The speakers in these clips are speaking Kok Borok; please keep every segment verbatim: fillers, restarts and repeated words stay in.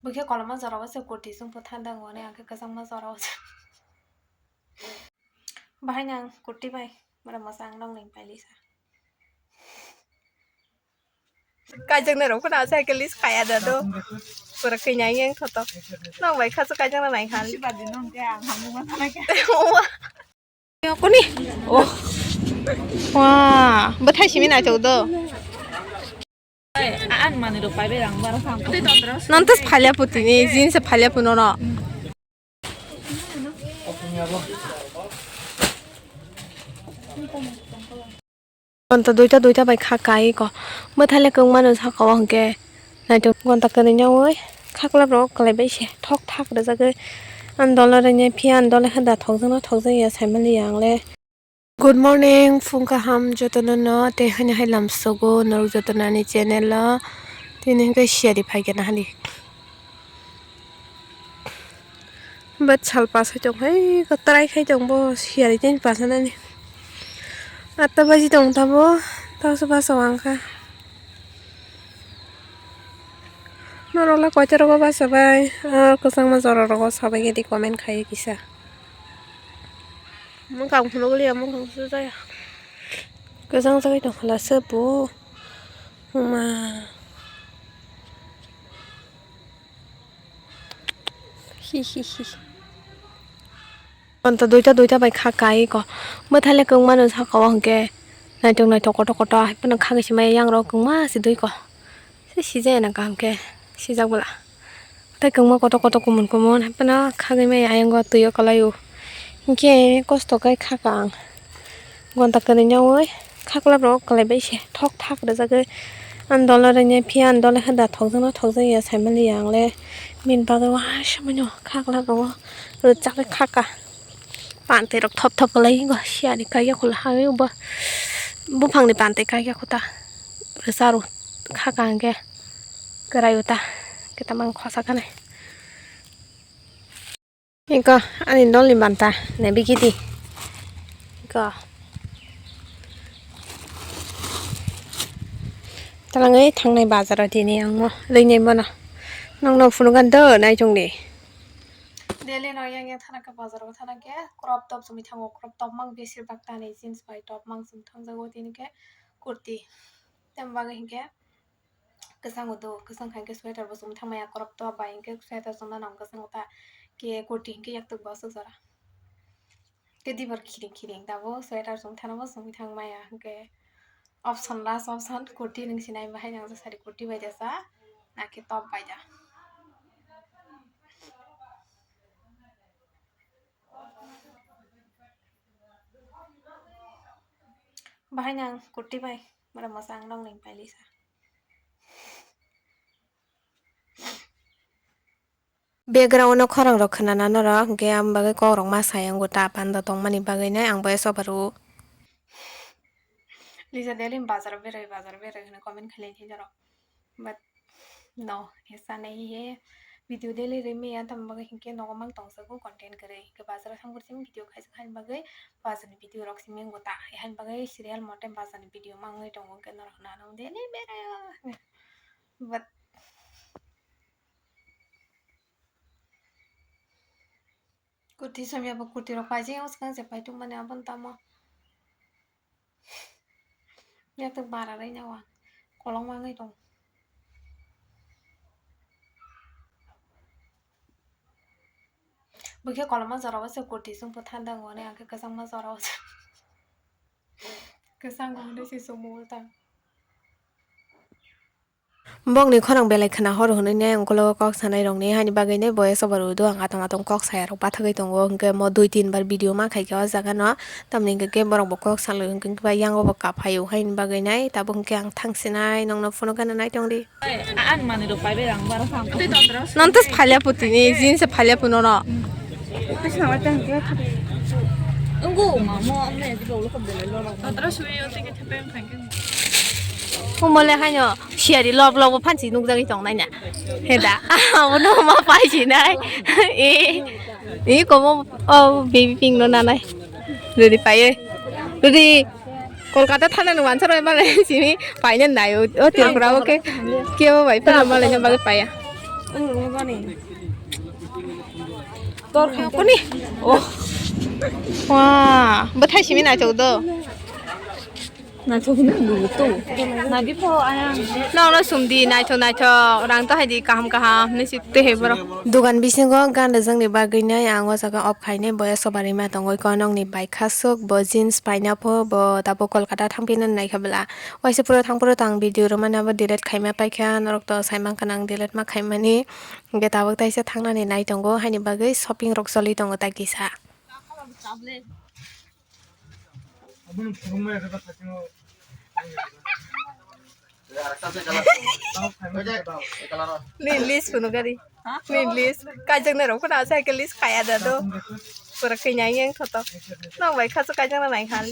Bwkhe koloma jorao se kurti chwng phu thanda wngmani, ang khe kwchangma jorao se. Bahai nang kurti bai, mura mwchang nong ling pailisa. Kaijaknai rok phano asa cycle list khaya da do. Pura kainya yang thoto. Nong bai khasu kaijak na nai khan. Kuni? Oh. Wah, bwthai simi naitok do. Ang manwi rok pai bai ang bara sam. Non tos phalya putini, jeans phalya punono. Gonta duita duita bai kha kai ko. Bwthai le kwngmano saka o hwnkhe. Naitok gonta kwrwi nyaui khaklap rok kwlai bai se thok thak rwjagwi. Ang dole rwngya phiya ang dole khe da thokjakno thokjakya saimaliya ang le. Good morning, phung kaham jotono no tei haino hai lamsogo norok jotono ani channel o tini hwnkhe siyari phaikhe nahali. But sal pas hai tong hai ko try khai tong bo siyari tini pas nani. Atta baji tong tabo tausa basa wngkha. Norok le koito rogo basa bai ah kwchangma jora rogo sabai gedi comment khai kisa. Mwkhang phunuk liya mwkhang sujaya. Kwchang jagwi tongkha la se bo. Huma. Hi hi hi. Gonta duita duita bai kha kai ko. Bwthai le kwngmano saka o hwnkhe. Naitok naitok kotor kotor hai phano kha kaisa maya yang rok kwngma se dui ko. Se sijaya na kaham khe sijak bwla. Tei kwngma kotor kotor kumun kumun hai phano khagwi maya ayang o twi o kwlai o. Hinkhe kosto khe khaka ang. Gonta kwrwi nyaui khaklap rok kwlai bai se thok thak rwjagwi. Ang dole rwngya phiya ang dole khe da thokjakno thokjakya saimaliya ang le. Bini bagwi uaisa mano khaklap rogo rwchagwi khaka. Pantwi rok thop thop kwlai go siyani kaiya khula hai uba buphangni pantwi kaiya khuta. Rwcharo khaka hwnkhe kwrai o ta khe tamang khosa khanai. Iko ani nolni banta naibigidi. Iko. Talangwi thangnai bazaro tini ang mo rwinai bono. Nokno phunukgani do naichongdi. Daily no yang yang thana khe bazaro thana khe crop top chumui thango, crop top mang besir bak tani jeans bai top mang chum thangjago tini khe kurti. Tei bagwi hinkhe kwchang o do, kwchang hai khe sweater bo chumui thangmaya, crop top bai hinkhe sweater chumna nang kwchang o ta khe kurti hinkhe yaktwk bo aswk jora. Khe dibar khiring khiring tabuk sweater chumui thana bo chumui thangmaya hinkhe option last option kurti nung sinai bahai nang sari kurti bai jasa na khe top bai da. Bahai nang kurti bai mura mwchang nong ling pailisa. Background o khorang rok khwnana norok, hwnkhe aboni bagwi kok rok ma sai wngo ta panda tongmani bagwi nai ang bo sobaru. Lisa daily bazar berai, bazar berai hwnwi comment khlai khe norok. But no, esa nahi he video daily rwmaya, tamni bagwi hinkhe nogo mang tongsago content kwrwi. Hinkhe bazar thang bwrwi simi video khaijak haini bagwi bazarni video rok simi wngo ta. Haini bagwi serial mote bazarni video mangwi tongo, hwnkhe norok nana daily berai o. But Kurti somya bo kurti rok paijak, swkang se paitung mani aboni tamo. Yaktwk bara rai na wa kolok mangwi tong. Bwkhe koloma jora o se kurti chwng phu thanda wngmani, ang khe kwchangma jora o se kwchang wngmani se chwngmung ta. Bokni khorang belai khwna horo hwnwi nai unkologo kok sanai rokni, haini bagwi nai bo esa bo rwdo ang atong atong kok saya rok pathagwi tongo, hwnkhe mo dui tin bar video ma khaikhe o jaga no, tamni hwnkhe borok bo kok salai hwnkhe ba yango bo kaphaio, haini bagwi nai tabuk hwnkhe ang thangsinai nongno phunukgana nai tongdi. Ani manwi rok pai bai ang bara sam. Non tos phalya putini, jeans phalya punono. Wngkha, mamo, amne, di bolo kho belai lorok. Humole haino siyari lob lob phansi nukjagwi tong naina. Heda. Abono ma paisi nai. E. E komo o baby pink no nanai. Rudi paye. Rudi Kolkata thana no wansaro male simi paina nai o Tripura o ke. Kebo bai phano male no bagwi paya. Tor kha kuni? Oh. Wah, bwthai simi naithok do. Naithok hwnwi lugu tu. Nadi pho ayang. Nono sumdi naithok naithok, rang to haidi kaham kaham hinwi si twi hai borok. Dugan bisingo gan rwjakni bagwinai ang o jaga off khainai, boya sobarima tongwi konokni bai khasuk, bo jeans paina pho, bo tabuk Kolkata thangphinani naikha bwla. Waisa phuru thang phuru tang video rwmani abo delete khaima paikha, norok to saimankha nang delete ma khaimani. Hwnkhe tabuk taisa thangnani nai tongo, haini bagwi shopping rok choli tongo tai kisa. Ni list kuno gari. Ni list. Kaijaknai rok phano asa hai khe list khaya da do. Pura khe nyai yang thoto. Nang bai khasu kaijakna nai khan.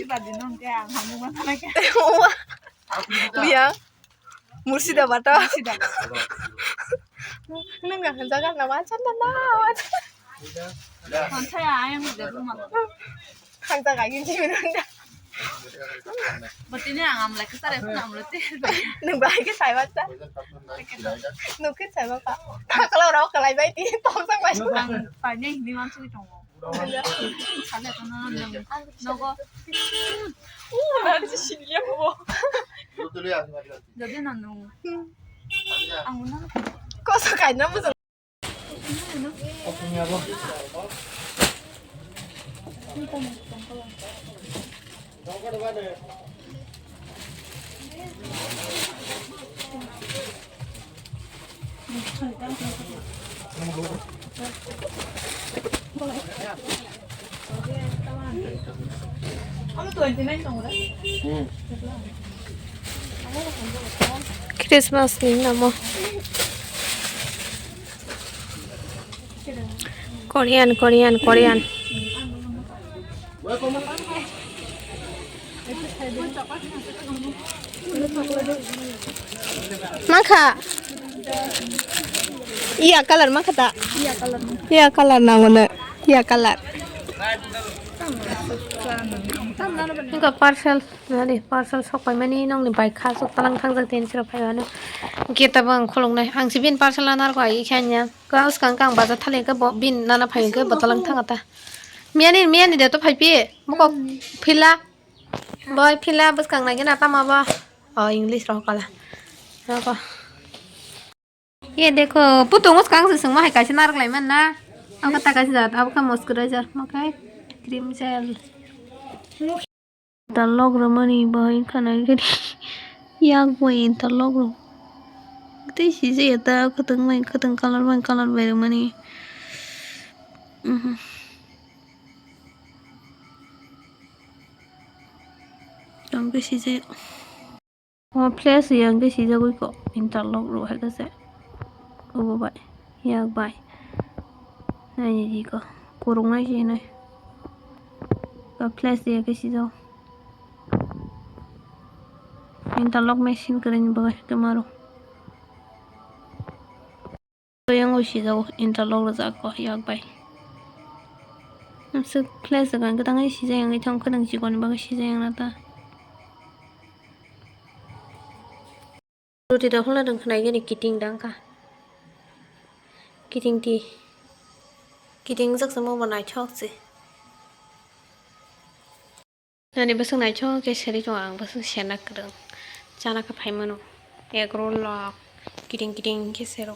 Biya. Murshidabad o. Nang ga hanjaga na wacha na na wacha. Hanjak agin jimin wanda. Botini ang amlai khe sare phano amlai te. Nang bai khe saiba cha. Nang khe saiba ka. Khakalo rok kalai bai ti tong sang bai. Ang paine hindi mansu tongo. Sale to no no. Nogo. Uh, na si siniya mo. Jadi nanu. Ang na. Koso kaina mo. Christmas ni namo. Korean, Korean, Korean. Mankha. Iya color mankha ta. Iya color nango no. Iya color. Nungkha parcel. Nari parcel sok paimani nongni bai kha sok talang thangjak tini sero phaiwano. Gate abo ang khuluknai. Ang si bini parcel nana rwkha ai khe anya. Kha swkang khe ang bajar thali khe bo bini nana phai khe bo talang thanga ta. Miyani miyani de to phai pi. Mokok phila. Boy phila bwskang nai gana tama bo. O English rok kala. Roko. Ye dekho, putung swkang se sungma hai kaisa narak lai man na. Ang kata kaisa jat, abo kha moisturizer, mo khe cream gel. Interlock rwmani bai khana gini. Yak bai interlock rw. Tei sijaya ta khwtwng bai khwtwng color bai color bai rwmani. Mhm. Tong khe sijaya. O place yang khe sijagwi kok interlock rw hai khe se. Obo bai, yak bai. Naini di ko, kwrwng nai se hinwi. Ka place ya khe sijak. Interlock machine kwrwini bagwi khe maro. Yang o sijago interlock rwjak ko yak bai. Namswk place rwkha ang kwtangwi sijak yang thang khwnang chikoni bagwi sijak yang nata. Ruti da hwnla nwng khwnai gini kiting dang kha. Kiting ti. Kiting jak se mo bo naithok se. Nani bwswk naithok khe serwi tongo, ang bwswk serna kwrwng. Chana khe phai mano. Egg roll rok kiting kiting khe sero.